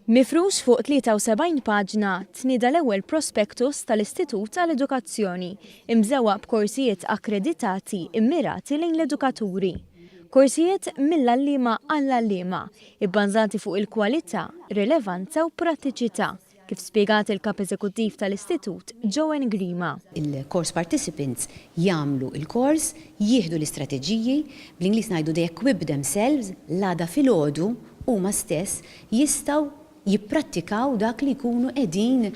Mifrux fuq 73 paġna, tnieda l-ewwel prospectus tal-Istitut għall-Edukazzjoni, imżewwaq b'korsijiet akkreditati mmirati lejn l-edukaturi. Korsijiet mill-għalliema għall-għalliema, ibbażati fuq il-kwalità, rilevanza u prattiċità, kif spjegat il-Kap Eżekuttiv tal-Istitut, Joanne Grima. Il-course participants jagħmlu l-kors, jieħdu l-istrateġiji, bl-Ingliż ngħidu they equip themselves, l-għada filgħodu huma stess jistgħu jipprattikaw dak li jkunu qegħdin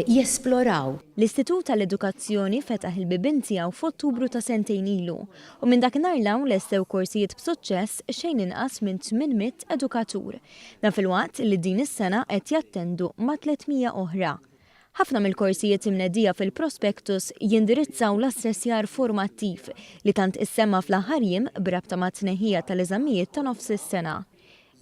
jesploraw. L-Istitut għall-Edukazzjoni fetaħ il-bibien tiegħu f'Ottubru ta' sentejn ilu u minn dakinhar 'l hawn lestew korsijiet b'suċċess xejn inqas minn 800 edukatur. Dan filwaqt li din is-sena qed jattendu ma' 300 oħra. Ħafna mill-korsijiet imnedija fil-prospectus jindirizzaw l-assessjar formattiv li tant issemma fl-aħħar jiem b'rabta mat-tneħħija tal-eżamijiet ta' nofs is-sena.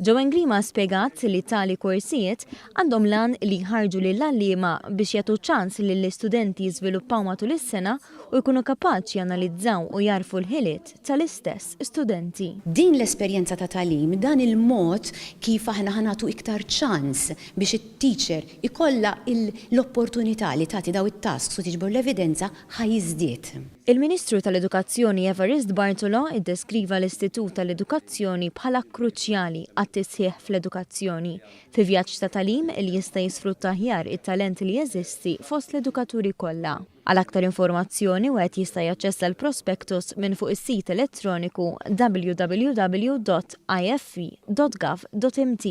Joanne Grima spjegat li tali korsijiet għandhom l-għan li jħarrġu lill-għalliema biex jagħtu ċans lill-istudenti jiżviluppaw matul is-sena u jkunu kapaċi janalizzaw u jagħrfu l-ħiliet tal-istess studenti. Din l-esperjenza ta' tagħlim, dan il-mod kif aħna ħa nagħtu iktar ċans biex it-teacher ikollha l-opportunità li tagħti dawn it-tasks u tiġbor l-evidenza ħa jiżdied. Il-Ministru tal-Edukazzjoni Evarist Bartolo iddeskriva l-Istitut tal-Edukazzjoni bħala kruċjali għat-tisħiħ fl-edukazzjoni, fi vjaġġ ta' tagħlim li jista' jisfrutta aħjar it-talent li jeżisti fost l-edukaturi kollha. Għal aktar informazzjoni wieħed jista' jaċċessa l-prospectus minn fuq is-sit elettroniku www.ife.gov.mt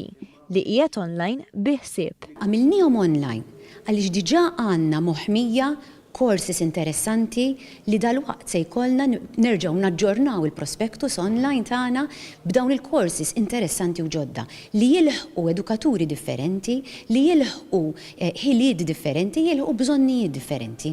li qiegħed online bi ħsieb. Għamilniehom online għaliex diġà għandna moħmija courses interessanti li dalwaqt se jkollna nerġgħu naġġornaw il-prospectus online tagħna b'dawn il-courses interessanti u ġodda li jilħqu edukaturi differenti, li jilħqu ħiliet differenti, jilħqu bżonnijiet differenti.